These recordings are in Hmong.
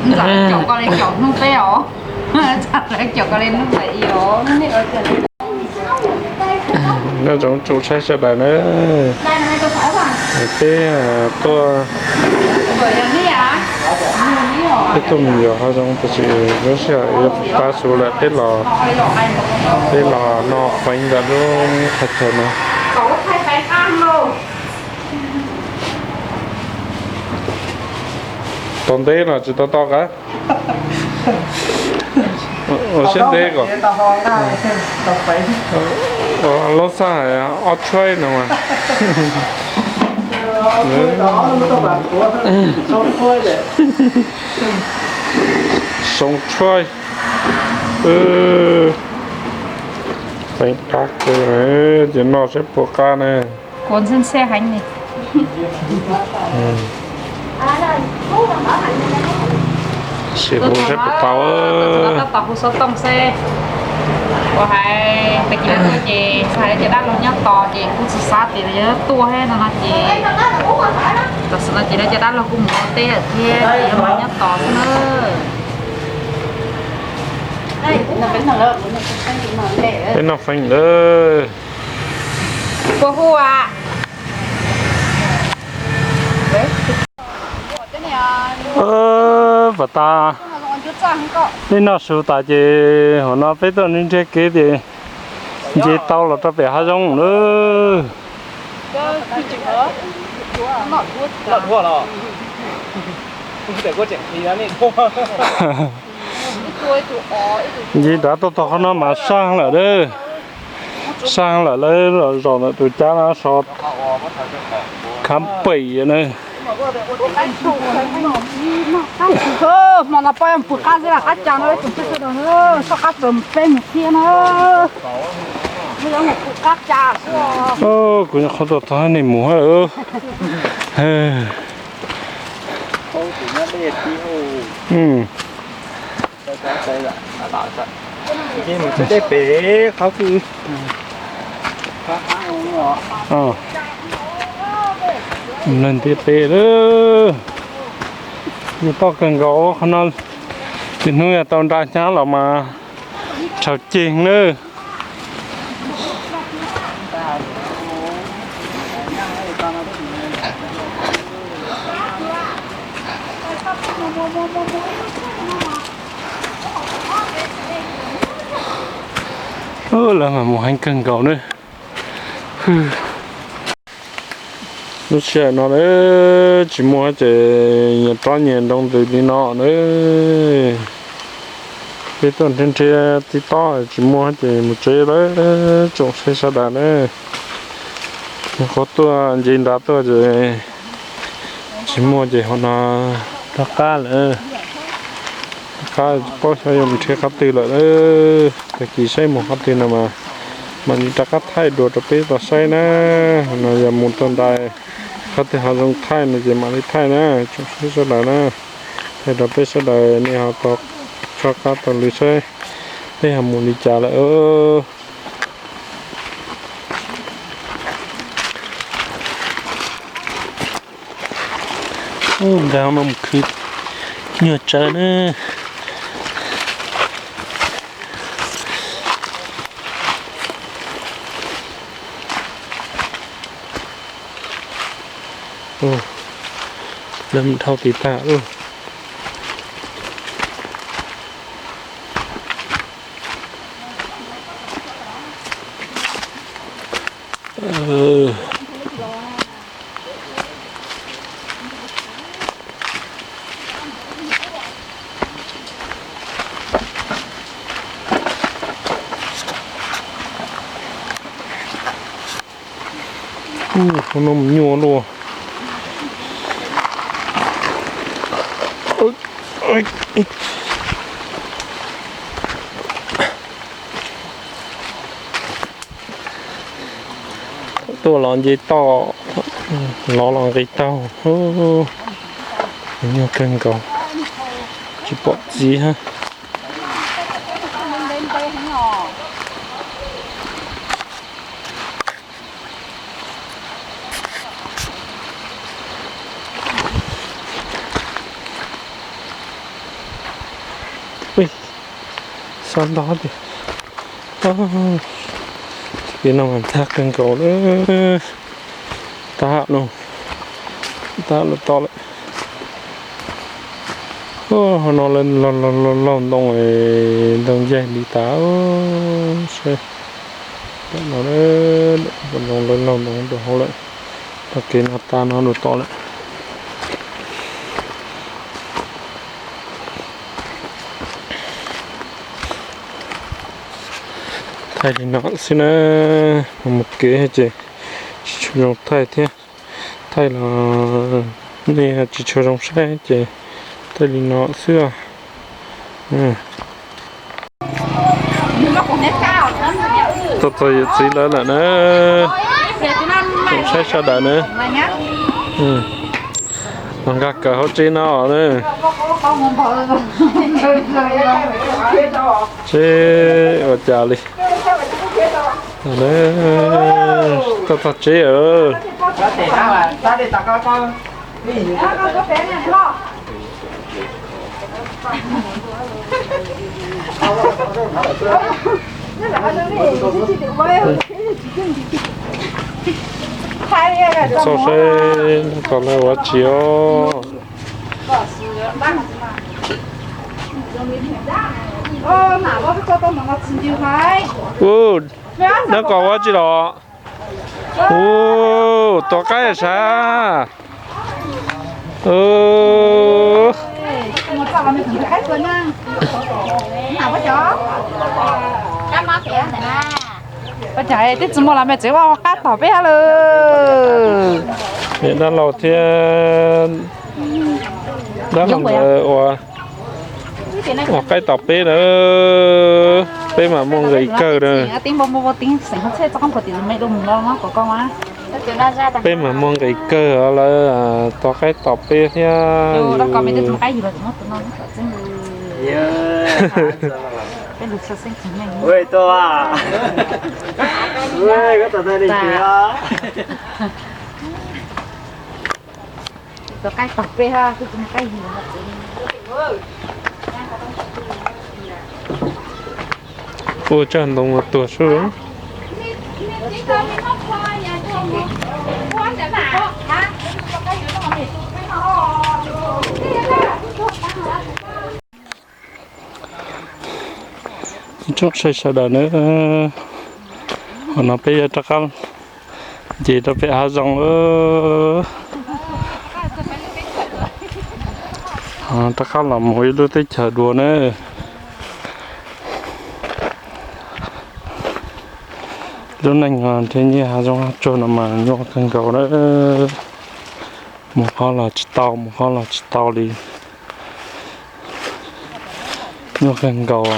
Caum koj li caum hnub peb os. Caum koj li hnub peb os. Nyob zoo tsoom saib sawv daws na. Peb tuaj, peb tuaj mus yos hav zoov tab sis lub sij hawm yuav pab su lawm, peb los, peb los noj feev ntawm lub qhov chaw no. Tau nteb los tsis tau tau qab. Ua siab ntev kom, lub xaj hais ob tshuaib no mas. Xoo tshuaib. Feev qab kawg, ces noj saib puas qab na. Kuv ntxhe ntxhe heev li. Sim hu saib puas tau. Tab tom hu xov tooj xwb. Kuv hais tag kis no tuaj ces hais tias dab laug nyob tos ces kuv tsis xav tias yog tuaj thiab no no ces tam sim no ces lawv cov dab laug kuj mus ua teb lawm thiab ces yuav mas nyob tos xwb na. Peb noj feev lawm. Puas hu a? Pas tas, peb noj su tas ces hauv no peb tuaj nrhiav kev ces nce tau los rau pem hav zoov lawm. Nce nrad tuaj txog qhov no mas sab lawm, sab lawm, lawv los zaum ntawm tus cab no so khav pem na. Hmo no poj pw qab xwb, qab cas no tsoom peb sawv daws, soj qab txawm peb mus thiab na. Pw qab cas. Kuv nyuam qhuav tuaj txog nej mus lawm. Leej ntiaj teb lawm, nce toj kawg nkaus qhov no. Txij hnub yog tau nra hnyav los mas rhawv ceg nawb. Lawv mas mus heev kawg nkaus nawb. Lub sij hawm no na, tsis muaj ces nyias rov nyias nroo ntws li no na. Peb tuaj nrhiav nrhiav tib tob tsis muaj ces mus tsev lawm tsoom saib sawv daws na. Nyuam qhuav tuaj nce nrad tuaj ces tsis muaj ces hauv no rov qab lawm. Rov qab tsis paub xyov yuav mus nrhiav qhov twg lawm. Tag kis saib mus qhov twg no mas mam li rov qab thaij dua rau peb tau saib na. No yog mus tau ntais qhov twg hav zoov thaij no ces mam li thaij na tsoom saib sawv daws na. Thaij rau peb sawv daws nej ho tau tshoj qab taug lw saib peb ho mus li cas lawm. Ub, nkag no mus khwv nyuag tsawv na. Lawv mus dhau tiv tag lawm. Ub, qhov no mus nyuaj luaj. Tuaj los nce toj, los los nqis taug, nyuaj kawg nkaus, tsis pom txiv hab. Tag nrho tias, kev no mas ntxhab kawg nkaus li. Tag no, tag lawm to lawm. Ua no laug laug ntoo, ntoo yaig li tas. Saib, no, ntoo laug laug ntoo rau hauv lawm. Tag kev no tag no rau to lawm. Thaij li no xwb na, mus kev ces tsis tshua zoo thaij thiab. Thaij los nej tsis tshua zoo saib ces thaij li no xwb. Tuaj txog yawm txiv lawv lawm na. Tsoom saib sawv daws na, los nkag kawm hauv tsev no na. Tsev ua cas li. Tuaj txog tsev. Txog seb neb kom lawv ua tsi os. Ub, neb kom ua tsi los? Ub, tua qaib sav. Ub, twb tsis muaj los me tsev ua qaib tom peb lawm. Niam dab laug thiab dab laug ntawd ua, ua qaib tom peb na. Peb mas muaj nqis kawg na. Peb mas muaj nqis kawg, lawv tua qaib tom peb thiab. Ua tsag ntoo tuag sub. Tsoom saib sawv daws na, hmo no peb yuav rov qab nce rau pem hav zoov lawm. Rov qab los mus ib lub teb chaws dua na. Lub neej nrhiav nyiaj hav zoov hav tsuag no mas nyuaj kawg nkaus na. Mus qhov los tsis tau, mus qhov los tsis tau li. Nyuaj kawg nkaus.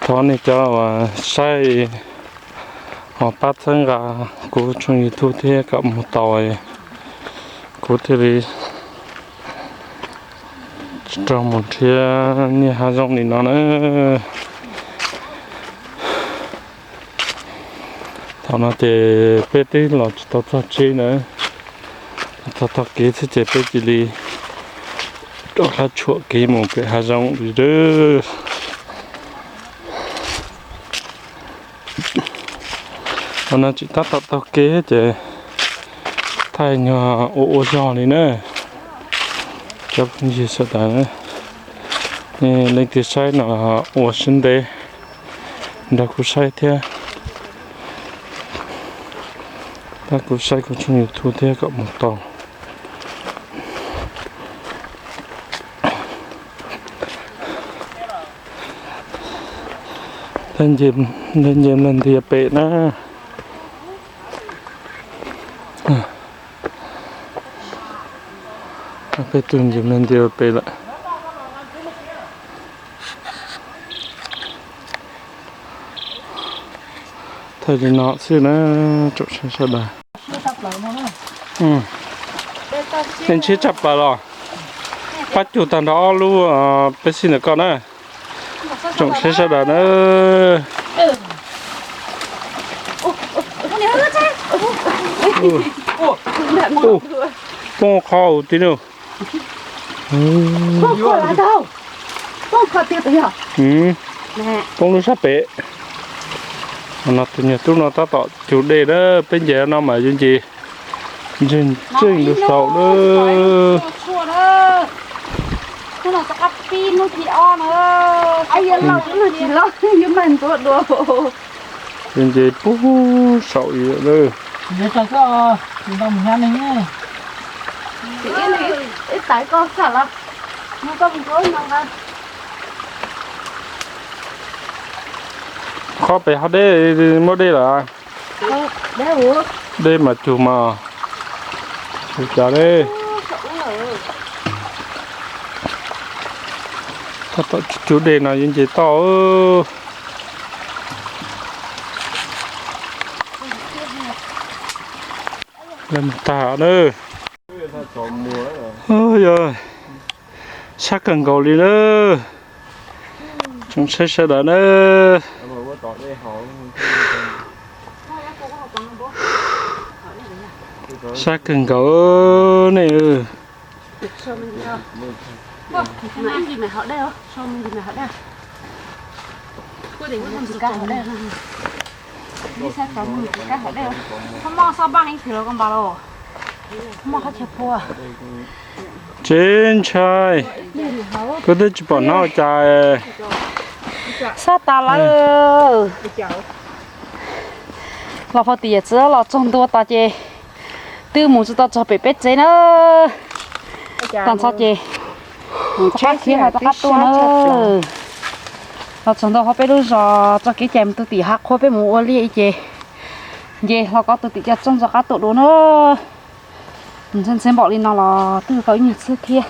Thov nej cov uas saib ho pab txhawb nqa kuv tshooj YouTube thiab kom mus tau, kuv thiaj li tsis raug mus nrhiav nyiaj hav zoov li no na. Thaum no ces peb twb los tsis tau txog tsev na, txog tog kev xwb ces peb cia li rov qab tshuam kev mus pem hav zoov li lawm. Hmo no tseem tab tom taug kev ces thaij nyuag ua ua zog li na. Cov phooj ywg sawv daws, leej twg saib no ua siab ntev nrog kuv saib thiab, pab kuv saib kuv tshooj YouTube thiab kom mus tau. Nce nce nce ntias pem na. Peb tug nce nce ntias pem lawm. Thaij li no xwb na, tsoom saib sawv daws. Nej ntshiab tshaj plaws los? Pab cug tag nrho ob lub peb xij ntawm koj na. Tsoom saib sawv daws na. Poob qhov ub tib nub. Poob kho lawm tau. Poob kho tiag tiag. Poob lub sab pem. No tus nyuag tub no tab tom cug dej na, peb nce no mas yuav nce ntseeg ntseeg lub saum na. Yuav nce puag saum li lawm. Qhov pem ho deb, muaj dej lawm. Dej mas cug mas, cug cas ne. Tab tom cug dej no yuav nce toj. Lawv mus tag na. Yog sab kawg nkaus li na. Tsoom saib sawv daws na. Sab kawg nkaus nej. Tsev ntshai, kuv twb tsis pom hnov cas. Sab tas lawm. Los phau tim yawm txiv los txog ntua tas ces twb mus tsis tau txog pem peb tsev na. Tag nrho ces rov qab khiav los rov qab tuaj na. Los txog ntua hauv peb lub zos txoj kev cai mus rau tim hav qhuav peb mus ua liaj ib ce, nce hlo koj tus tim caj txoog rov qab tuaj dua na. Ntxhe ntxhe npaum li no los twb tau ib nyuag txhiab thiab.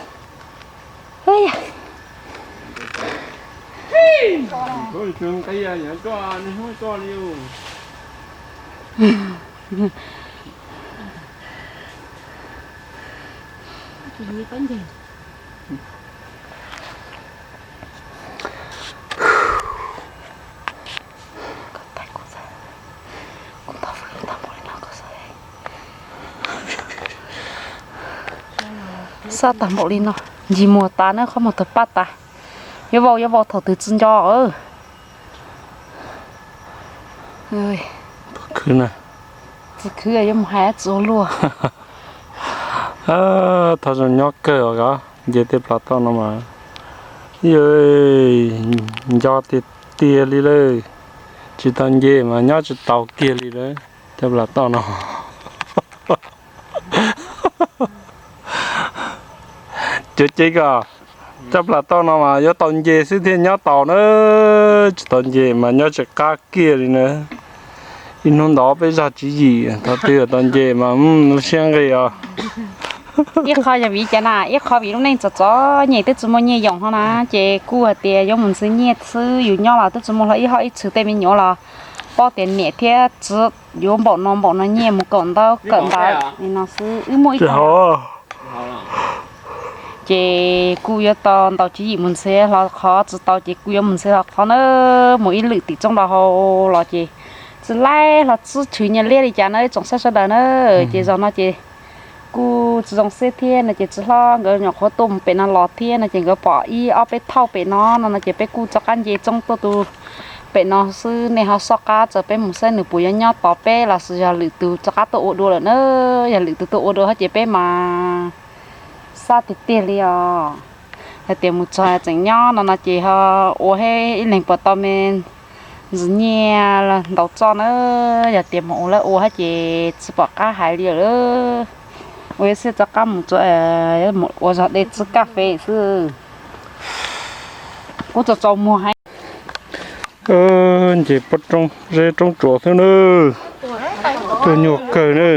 Sab tag npaum li no, ncig muag tas na, qhov muag tawg paj tas. Yuav vau yuav vau thaum twg tsis nco. Khwv, tsis khwv yuav mus hais tsis ua luaj. Thov zoo nyob kawg os, nce tej plas toj no mas nco tiag tiag li lawm. Tsis tau nce mas nyob tsis tau kiag li lawm tej plas toj no. Cov cev koj, tej plas toj no mas yuav tau nce xwb thiaj nyob tau na. Tsis tau nce mas nyob tsis qab kiag li na. Ib hnub ntawd peb zaj tswv yim thaum twg tau nce mas lub siab nqis os. Ib qho yog vim cas na, ib qho vim lub neej txom txom nyem twb tsis muaj nyiaj yoos no na, ces kuj hais tias yuav mus ntxiv nyiaj xwb, yus nyob los twb tsis muaj hlo ib hoj ib tshwm, tej me nyuam los paub tias niam thiab txiv yuav npaum no npaum no nyiaj mus kaum ntaub kaum ntawv li no xwb. Wb muaj ib ces kuj yuav tau ntaus tswv yim mus ntxiv hlo qhov, tsis tau ces kuj yuav mus ntxiv hlo qhov na. Mus ib lwm tim tsooj rau hauv los ces tsis laib hlo txib tshwm nyiaj liab li cas na ib tsoom saib sawv daws na. Ces zaum no ces kuj tsis zoo xwb thiab no ces txiv hlob nkawd nyuam qhuav tuaj mus pem no los thiab no ces nkawd pom ib ob peb thauj pem no no no ces peb kuj rov qab nce tsooj tuaj tus pem no xwb. Nej ho soj qab txawm peb mus saib nws puas yuav nyob tos peb los sis yog lwm tus rov qab tuaj ua dua lawm na. Yog lwm tus tuaj ua dua thiab ces peb mas sab tiag tiag li os. Yog tias mus txog tseem nyob no no ces ho ua thiab ib leeg puas tau me ntsis nyiaj ntaus txoj na. Yog tias mus ua lawv ua thiab ces tsis pom qab hais li lawm. Ua ib siab rov qab mus tso, mus ua zog dej txhib kaj fes xwb. Kuv txaus txaus muag heev. Nce pob roob zeb roob tsuas xwb na. Tuaj nyuaj kawg na.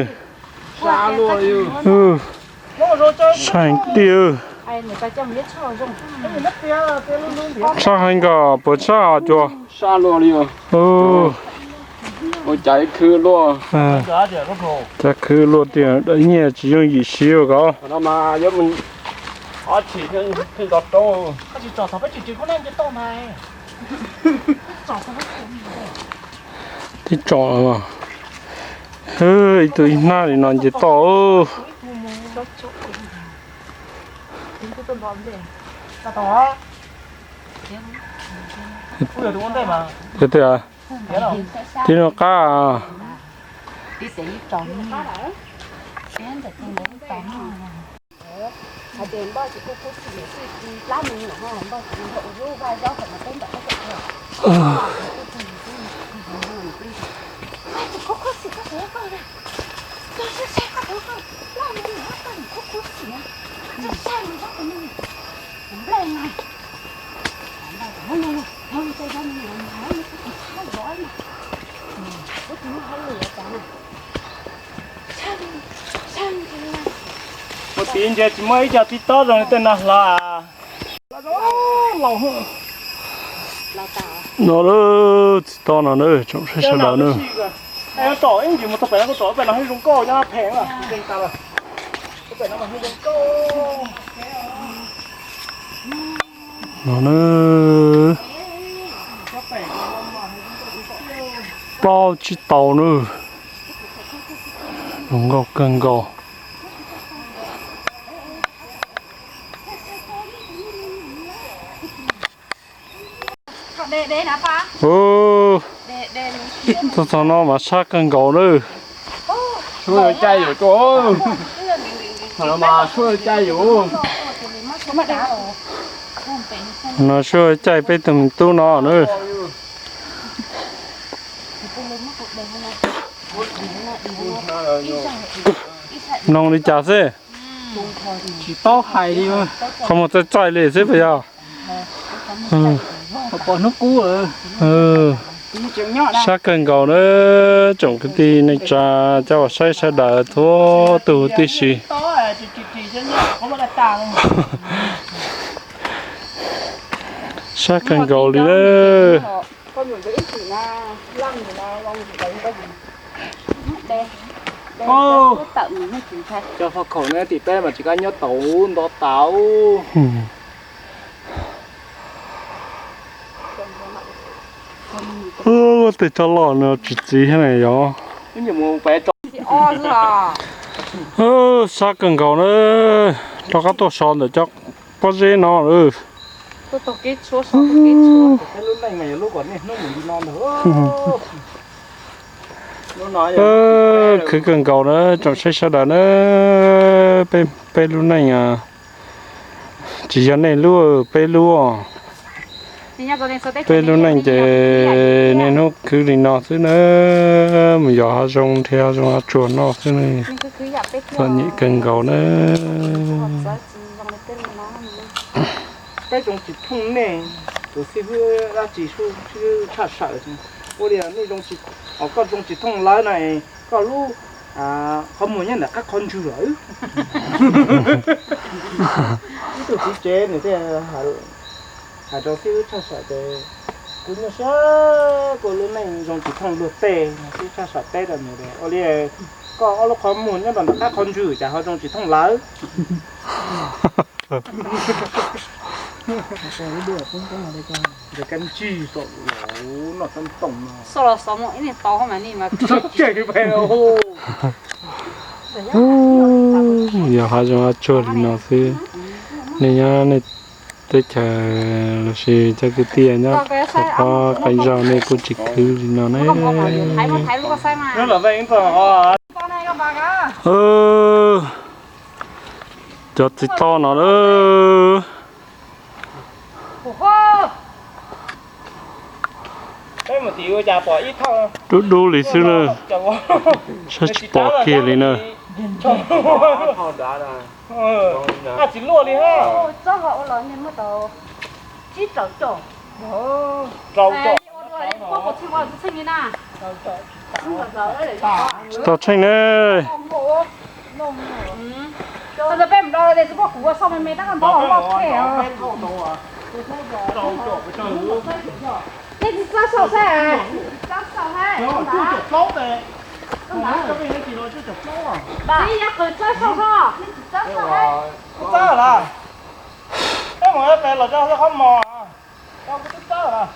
Saib tiag. Tshaj heev nkaus, puas tshaj os cua? Cas khwv luaj tiag, nyiaj tsis yooj yim siv ua ko. Tib tsoom, ib tug ib hnab li no nce toj. Tiag tiag, tib no qab. Mus tid ntshe tsis muaj ib co tib tob zoo li tej no hlo as. No, txiv tob no na, tsoom saib sawv daws na. No na, plaub tsib tau na, zoo nkauj kawg nkaus. Ub, txog txog no mas sab kawg nkaus na. Suab yuav caij yuav tuaj, thaum no mas suab yuav caij yuav. No suab caij peb tug me tub no na. Mloog li cas xwb? Tsis paub hais li. Qhov muag txaij txaij li xwb puas yog? Pom hnub qub. Sab kawg nkaus na, tsoom kwv tij neej tsa, cov uas saib sawv daws txhua tus huv tib si. Sab kawg nkaus li na. Cov faj khaum no tim peb mas tsis kav nyob tau nto tas. Tej tsob loj no tsis txiv thiab na yog. Sab kawg nkaus na, rov qab tuaj so ntawm cov pob zeb no. Khwv kawg nkaus na tsoom saib sawv daws na, peb lub neej, tsis yog nej lub, peb lub. Peb lub neej ces niaj hnub khwv li no xwb na, mus yos hav zoov nrhiav hav zoov hav tsuag noj xwb na, txom nyem kawg nkaus na. Peb zoo tsis thooj nej tus xib hwb dab tsi tshaj sawm. Ua li nej, koj zoo tsis thooj lawv na, koj lub qhov muag nyob ntawm qab qhov ntswg lawm. Ib tug txiv tsev nws thiaj hais rau xib hwb tshaj sawm tias, kuv nyuaj siab kuv lub neej zoo tsis thooj luag tej. Xib hwb tshaj sawm teb rau nws tias, ua li koj ob lub qhov muag nyob rau ntawm qab qhov ntswg cas ho zoo tsis thooj lawv? Yos hav zoov hav tsuag li no xwb, nej nyob nej teb chaws los sis cov kwv tij nyob qhov qab qee zaug nej kuj tsis khwv li no ne. Cov txiv toj no na, dub dub li xwb na, saib tsis pom kiag li na. Tsis tau tsheej ne. Nej tsis txawj saum saib. Txawj saum. Kuv txawj lawm. Peb mus pem los coj qhov mos. Kuv twb txawj lawm.